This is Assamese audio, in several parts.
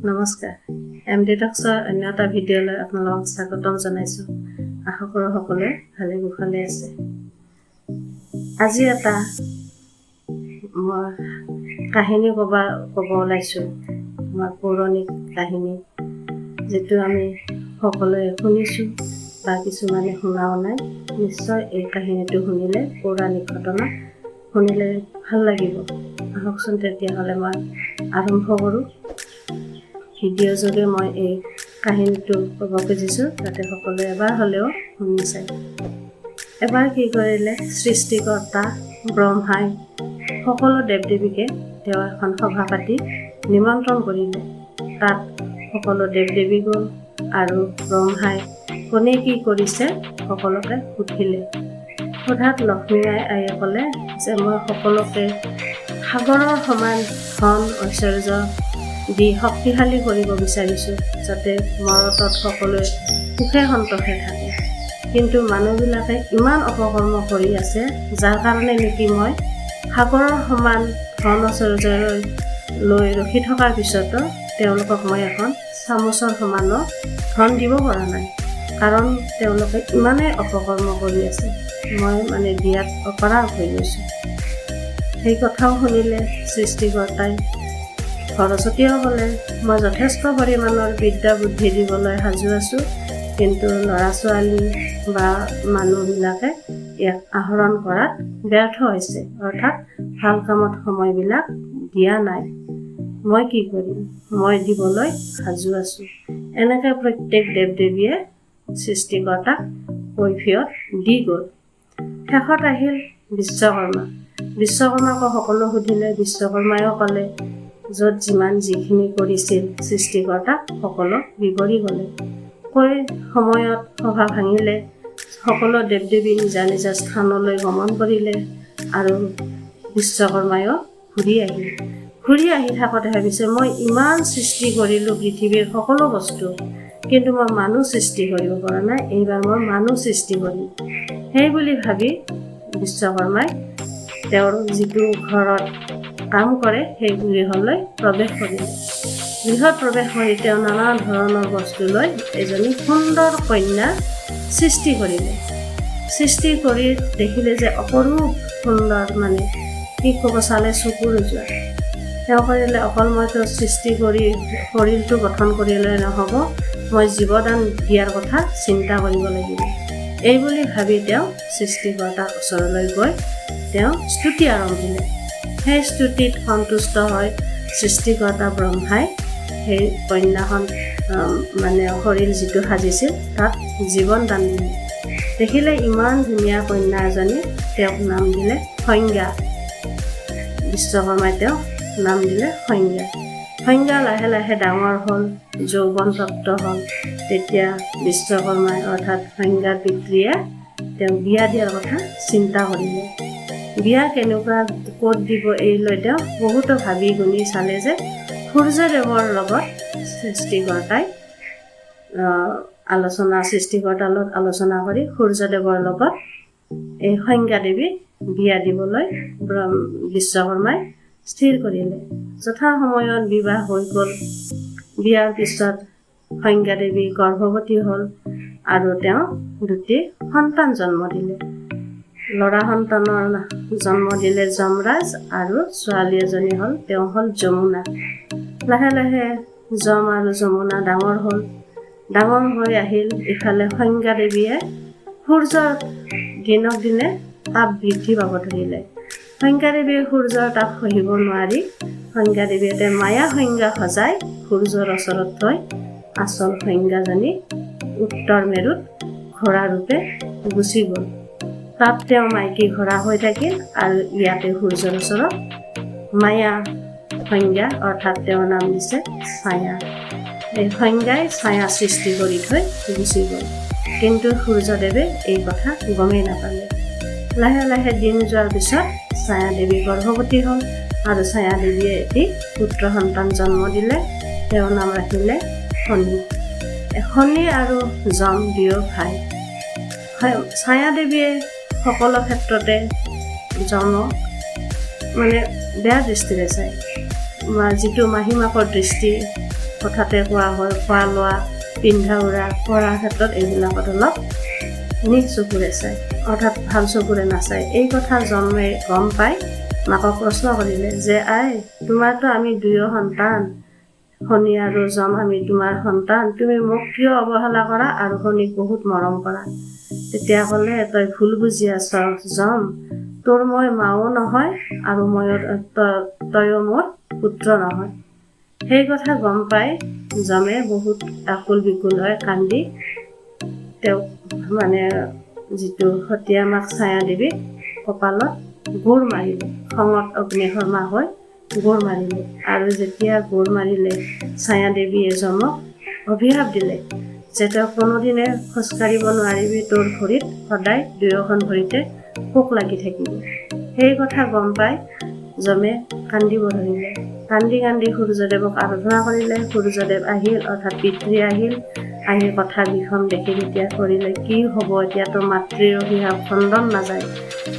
নমস্কাৰ, এম ডি টক্সৰ অন্য এটা ভিডিঅ'লৈ আপোনালোকক স্বাগতম জনাইছোঁ। আশা কৰোঁ সকলোৱে ভালে কুশলে আছে। আজি এটা মই কাহিনী ক'ব ওলাইছোঁ, আমাৰ পৌৰাণিক কাহিনী, যিটো আমি সকলোৱে শুনিছোঁ বা কিছুমানে শুনাও নাই। নিশ্চয় এই কাহিনীটো শুনিলে, পৌৰাণিক ঘটনা শুনিলে ভাল লাগিব। আহকচোন তেতিয়াহ'লে মই আৰম্ভ কৰোঁ। ভিডিঅ' যোগে মই এই কাহিনীটো ক'ব খুজিছোঁ, যাতে সকলোৱে এবাৰ হ'লেও শুনি চায়। এবাৰ কি কৰিলে, সৃষ্টিকৰ্তা ব্ৰহ্মাই সকলো দেৱ দেৱীকে তেওঁ এখন সভা পাতি নিমন্ত্ৰণ কৰিলে। তাত সকলো দেৱ দেৱী গ'ল আৰু ব্ৰহ্মাই কোনে কি কৰিছে সকলোকে সুধিলে। সোধাত লক্ষ্মী আইয়ে ক'লে যে মই সকলোকে সাগৰৰ সমান ধন ঐশ্বৰ্য দি শক্তিশালী কৰিব বিচাৰিছোঁ, যাতে মৰতত সকলোৱে সুখে সন্তোষে থাকে। কিন্তু মানুহবিলাকে ইমান অপকৰ্ম কৰি আছে, যাৰ কাৰণে নেকি মই সাগৰৰ সমান ধন ঐশ্বৰ্য লৈ ৰখি থকাৰ পিছতো তেওঁলোকক মই এখন চামুচৰ সমানো ধন দিব পৰা নাই। কাৰণ তেওঁলোকে ইমানেই অপকৰ্ম কৰি আছে, মই মানে দিয়াত অপাৰগ হৈ গৈছোঁ। সেই কথাও শুনিলে সৃষ্টিকৰ্তাই। সৰস্বতীয়েও ক'লে, মই যথেষ্ট পৰিমাণৰ বিদ্যা বুদ্ধি দিবলৈ সাজু আছোঁ, কিন্তু ল'ৰা ছোৱালী বা মানুহবিলাকে ইয়াক আহৰণ কৰাত ব্যৰ্থ হৈছে, অৰ্থাৎ ভাল কামত সময়বিলাক দিয়া নাই। মই কি কৰিম? মই দিবলৈ সাজু আছোঁ। এনেকৈ প্ৰত্যেক দেৱ দেৱীয়ে সৃষ্টিকৰ্তাক কৈফিয়ত দি গ'ল। শেষত আহিল বিশ্বকৰ্মা। বিশ্বকৰ্মাকো সকলো সুধিলে। বিশ্বকৰ্মায়ো ক'লে, য'ত যিমান যিখিনি কৰিছিল সৃষ্টিকৰ্তাক সকলো বিৱৰি গ'লে। কৈ সময়ত সভা ভাঙিলে। সকলো দেৱ দেৱী নিজা নিজা স্থানলৈ গমন কৰিলে আৰু বিশ্বকৰ্মায়ো ঘূৰি আহিল। ঘূৰি আহি থাকোঁতে ভাবিছে, মই ইমান সৃষ্টি কৰিলোঁ পৃথিৱীৰ সকলো বস্তু, কিন্তু মই মানুহ সৃষ্টি কৰিব পৰা নাই। এইবাৰ মই মানুহ সৃষ্টি কৰিম। সেই বুলি ভাবি বিশ্বকৰ্মাই তেওঁৰ যিটো ঘৰত কাম কৰে, সেই গৃহলৈ প্ৰৱেশ কৰিলে। গৃহত প্ৰৱেশ কৰি তেওঁ নানা ধৰণৰ বস্তু লৈ এজনী সুন্দৰ কন্যা সৃষ্টি কৰিলে। সৃষ্টি কৰি দেখিলে যে অপৰূপ সুন্দৰ, মানে কি ক'ব, চালে চকুৰ যোৱা। তেওঁ কৰিলে, অকল মইতো সৃষ্টি কৰি শৰীৰটো গঠন কৰিলে নহ'ব, মই জীৱদান দিয়াৰ কথা চিন্তা কৰিব লাগিব। এই বুলি ভাবি তেওঁ সৃষ্টিকৰ্তাৰ ওচৰলৈ গৈ তেওঁ স্তুতি আৰম্ভিলে। সেই স্তুতিত সন্তুষ্ট হৈ সৃষ্টিকৰ্তা ব্ৰহ্মাই সেই কন্যাখন, মানে শৰীৰ যিটো সাজিছিল, তাক জীৱন দান দিলে। দেখিলে ইমান ধুনীয়া কন্যা এজনী, তেওঁক নাম দিলে সংজ্ঞা। বিশ্বকৰ্মাই তেওঁক নাম দিলে সংজ্ঞা। সংজ্ঞা লাহে লাহে ডাঙৰ হ'ল, যৌৱনপ্ৰাপ্ত হ'ল। তেতিয়া বিশ্বকৰ্মাই, অৰ্থাৎ সংজ্ঞাৰ পিতৃয়ে তেওঁক বিয়া দিয়াৰ কথা চিন্তা কৰিলে। বিয়া কেনেকুৱা, ক'ত দিব, এই লৈ তেওঁ বহুতো ভাবি গুণি চালে যে সূৰ্যদেৱৰ লগত সৃষ্টিকৰ্তাই আলোচনা, সৃষ্টিকৰ্তাৰ লগত আলোচনা কৰি সূৰ্যদেৱৰ লগত এই সংজ্ঞা দেৱীক বিয়া দিবলৈ বিশ্বকৰ্মাই স্থিৰ কৰিলে। যথা সময়ত বিবাহ হৈ গ'ল। বিয়াৰ পিছত সংজ্ঞা দেৱী গৰ্ভৱতী হ'ল আৰু তেওঁ দুটি সন্তান জন্ম দিলে। ল'ৰা সন্তানৰ জন্ম দিলে যমৰাজ আৰু ছোৱালী এজনী হ'ল, তেওঁ হ'ল যমুনা। লাহে লাহে যম আৰু যমুনা ডাঙৰ হ'ল। ডাঙৰ হৈ আহিল। ইফালে সংজ্ঞা দেৱীয়ে সূৰ্যৰ দিনক দিনে তাপ বৃদ্ধি পাব ধৰিলে। সংজ্ঞা দেৱীয়ে সূৰ্যৰ তাপ সহিব নোৱাৰি সংজ্ঞা দেৱীয়ে মায়া সংজ্ঞা সজাই সূৰ্যৰ ওচৰত থৈ আচল সংজ্ঞাজনী উত্তৰ মেৰুত ঘোঁৰা ৰূপে গুচি গ'ল। তাত তেওঁ মাইকী ঘোঁৰা হৈ থাকিল আৰু ইয়াতে সূৰ্যৰ ওচৰত মায়া সংজ্ঞা, অৰ্থাৎ তেওঁৰ নাম দিছে ছায়া। এই সংজ্ঞাই ছায়া সৃষ্টি কৰি থৈ গুচি গ'ল। কিন্তু সূৰ্যদেৱে এই কথা গমেই নাপালে। লাহে লাহে দিন যোৱাৰ পিছত ছায়াদেৱী গৰ্ভৱতী হ'ল আৰু ছায়াদেৱীয়ে এটি পুত্ৰ সন্তান জন্ম দিলে। তেওঁৰ নাম ৰাখিলে শনি। শনি আৰু যম দুয়ো ভাই। ছায়াদেৱীয়ে সকলো ক্ষেত্ৰতে যমক মানে বেয়া দৃষ্টিৰে চায়, যিটো মাহীমাকৰ দৃষ্টি। কথাতে কোৱা হয়, খোৱা লোৱা, পিন্ধা উৰা কৰাৰ ক্ষেত্ৰত এইবিলাকত অলপ নীচ চকুৰে চায়, অৰ্থাৎ ভাল চকুৰে নাচায়। এই কথা যমে গম পাই মাকক প্ৰশ্ন কৰিলে যে আই, তোমাৰতো আমি দুয়ো সন্তান, শনি আৰু যম আমি তোমাৰ সন্তান, তুমি মোক কিয় অৱহেলা কৰা আৰু শনিক বহুত মৰম কৰা? তেতিয়া ক'লে, তই ভুল বুজি আছ যম, তোৰ মই মাও নহয় আৰু ময়ো তয়ো মোৰ পুত্ৰ নহয়। সেই কথা গম পাই যমে বহুত আকুল বিকুল হৈ কান্দি তেওঁক মানে যিটো সতীয়া মাক ছায়া দেৱীক কপালত গোৰ মাৰিলে, খঙত অগ্নিশৰ্মা হৈ গোৰ মাৰিলে। আৰু যেতিয়া গোৰ মাৰিলে, ছায়া দেৱীয়ে যমক অভিশাপ দিলে যে তই কোনোদিনে খোজকাঢ়িব নোৱাৰিবি, তোৰ ভৰিত সদায় দুয়োখন ভৰিতে পোক লাগি থাকিব। সেই কথা গম পাই যমে কান্দিব ধৰিলে। কান্দি কান্দি সূৰ্যদেৱক আৰাধনা কৰিলে। সূৰ্যদেৱ আহিল, অৰ্থাৎ পিতৃ আহিল। আহি কথা বিষম দেখি তেতিয়া কৰিলে কি হ'ব, এতিয়াতো মাতৃৰ অভিশাপ খণ্ডন নাযায়।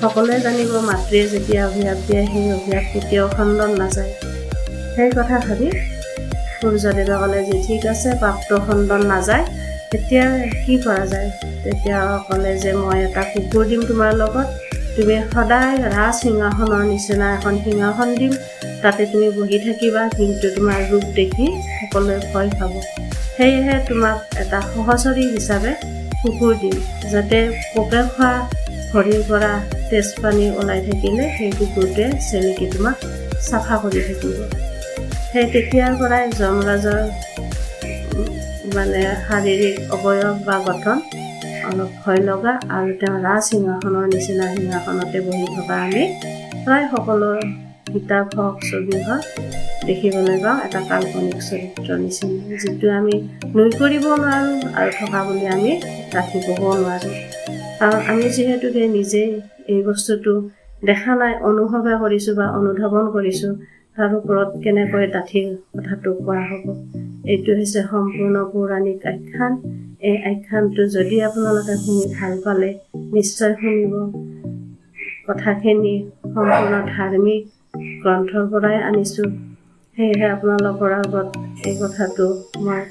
সকলোৱে জানিব মাতৃয়ে যেতিয়া অভিশাপ দিয়ে সেই অভিশাপ কেতিয়াও খণ্ডন নাযায়। সেই কথা ভাবি সূৰ্যদেৱে ক'লে যে ঠিক আছে, পাপটো খণ্ডন নাযায়, তেতিয়া কি কৰা যায়? তেতিয়া ক'লে যে মই এটা কুকুৰ দিম তোমাৰ লগত, তুমি সদায় ৰাজ সিংহাসনৰ নিচিনা এখন সিংহাসন দিম, তাতে তুমি বহি থাকিবা, কিন্তু তোমাৰ ৰূপ দেখি সকলোৱে ভয় খাব। সেয়েহে তোমাক এটা সহচৰী হিচাপে কুকুৰ দিম, যাতে পোকে খোৱা ভৰিৰ পৰা তেজ পানী ওলাই থাকিলে সেই কুকুৰটোৱে চেলেকি তোমাক চাফা কৰি থাকিব। সেই তেতিয়াৰ পৰাই যমৰাজৰ মানে শাৰীৰিক অৱয়ব বা গঠন অলপ ভয় লগা আৰু তেওঁ ৰাজ সিংহাসনৰ নিচিনা সিংহাসনতে বহি থকা আমি প্ৰায় সকলো কিতাপ হওক, ছবি হওক দেখিবলৈ পাওঁ, এটা কাল্পনিক চৰিত্ৰৰ নিচিনা, যিটো আমি নুই কৰিব নোৱাৰোঁ আৰু থকা বুলি আমি ৰাখিবও নোৱাৰোঁ। কাৰণ আমি যিহেতুকে নিজেই এই বস্তুটো দেখা নাই, অনুভৱে কৰিছোঁ বা অনুধাৱন কৰিছোঁ, তাৰ ওপৰত কেনেকৈ ডাঠি কথাটো কোৱা হ'ব? এইটো হৈছে সম্পূৰ্ণ পৌৰাণিক আখ্যান। এই আখ্যানটো যদি আপোনালোকে শুনি ভাল পালে নিশ্চয় শুনিব। কথাখিনি সম্পূৰ্ণ ধাৰ্মিক গ্ৰন্থৰ পৰাই আনিছোঁ, সেয়েহে আপোনালোকৰ আগত এই কথাটো মই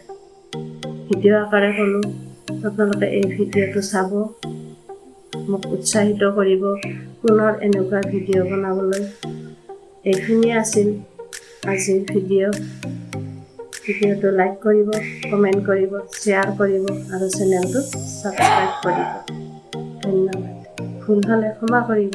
ভিডিঅ' আকাৰে ক'লোঁ। আপোনালোকে এই ভিডিঅ'টো চাব, মোক উৎসাহিত কৰিব পুনৰ এনেকুৱা ভিডিঅ' বনাবলৈ। এইখিনিয়ে আছিল আজিৰ ভিডিঅ'। ভিডিঅ'টো লাইক কৰিব, কমেণ্ট কৰিব, শ্বেয়াৰ কৰিব আৰু চেনেলটো ছাবস্ক্ৰাইব কৰিব। ধন্যবাদ। ভুল হ'লে ক্ষমা কৰিব।